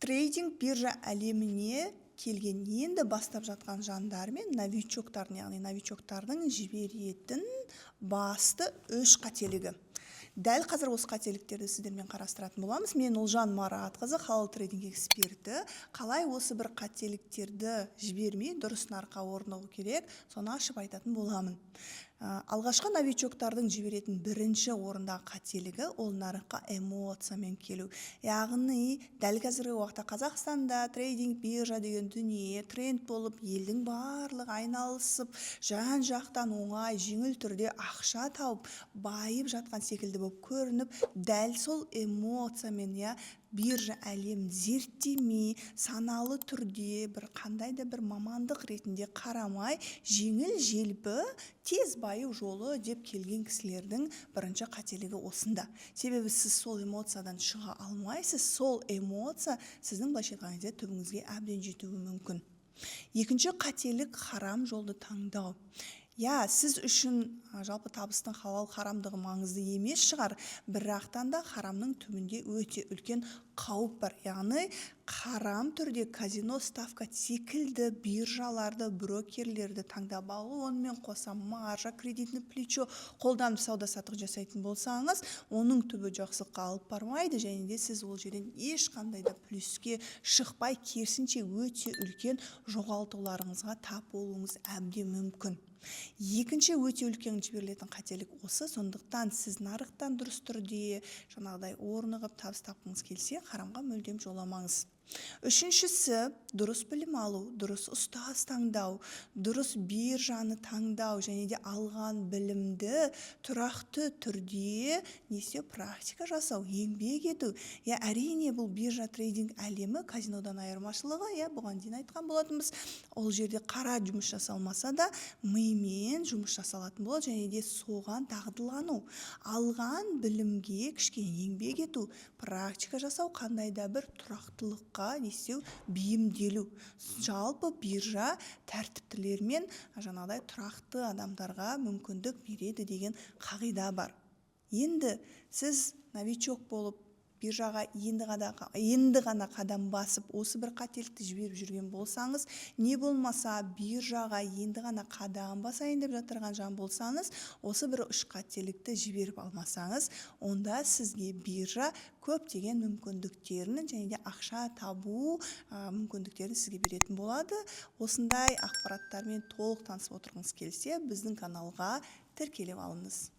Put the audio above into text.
Трейдинг, биржа әлеміне келген, енді бастап жатқан жандар мен новичоктардың, яғни новичоктардың жіберетін басты үш қателігі. Дәл қазір осы қателіктерді сіздермен қарастыратын боламыз. Мен, Ұлжан Маратқызы, халал трейдинг эксперті. Қалай осы бір қателіктерді жібермей, дұрыс нарыққа орнығу керек, соны ашып айтатын боламын. Алғашқы новичоктардың жіберетін бірінші орындағы қателігі – ол нарыққа эмоциямен келу. Яғни дәл қазіргі уақытта Қазақстанда трейдинг, биржа деген дүние тренд болып, елдің барлығы айналысып, жан жақтан оңай, жеңіл түрде ақша тауып, байып жатқан секілді болып көрініп, дәл сол эмоциямен, иә, биржа әлемін зерттемей, саналы түрде бір қандай да бір мамандық ретінде қарамай, жеңіл желпі тез баю жолы деп келген кісілердің бірінші қателігі осында. Себебі сіз сол эмоциядан шыға алмайсыз, сол эмоция сіздің, былайша айтқан кезде, түбіңізге әбден жетуі мүмкін. Екінші қателік – харам жолды таңдау. Иә, сіз үшін жалпы табыстың халал харамдығы маңызды емес шығар, бірақтан да харамның түбінде өте үлкен қауіп бар. Яғни харам түрде казино, ставка секілді биржаларды, брокерлерді таңдап алу, онымен қоса маржа, кредитный плечо қолданып сауда саттық жасайтын болсаңыз, оның түбі жақсылыққа алып бармайды және де сіз ол жерден ешқандай да плюске шықпай, керісінше, өте үлкен жоғалтуларыңызға тап болуыңыз әбден мүмкін. Екінші өте үлкен жіберілетін қателік осы. Сондықтан сіз нарықтан дұрыс түрде, жаңағыдай, орнығып, табыс тапқыңыз келсе, харамға мүлдем жоламаңыз. Үшіншісі – дұрыс білім алу, дұрыс ұстаз таңдау, дұрыс биржаны таңдау және де алған білімді тұрақты түрде не істеу, практика жасау, еңбек ету. Иә, әрине, бұл биржа, трейдинг әлемі казинодан айырмашылығы, иә, бұған дейін айтқан болатынбыз, ол жерде қара жұмыс жасалмаса да, мимен жұмыс жасалатын болады және де соған дағдылану, алған білімге кішкене еңбек ету, практика жасау, қандай да бір тұрақтылыққа не істеу, бейімделу. Жалпы биржа тәртіптілер мен жаңағыдай тұрақты адамдарға мүмкіндік береді деген қағида бар. Енді сіз новичок болып, биржаға енді ғана қадам басып, осы бір қателікті жіберіп жүрген болсаңыз, не болмаса биржаға енді ғана қадам басайын деп жатырған жан болсаңыз, осы бір үш қателікті жіберіп алмасаңыз, онда сізге биржа көптеген мүмкіндіктерін және де ақша табу мүмкіндіктерін сізге беретін болады. Осындай ақпараттармен толық танысып отырғыңыз келсе, біздің каналға тіркеліп алыңыз.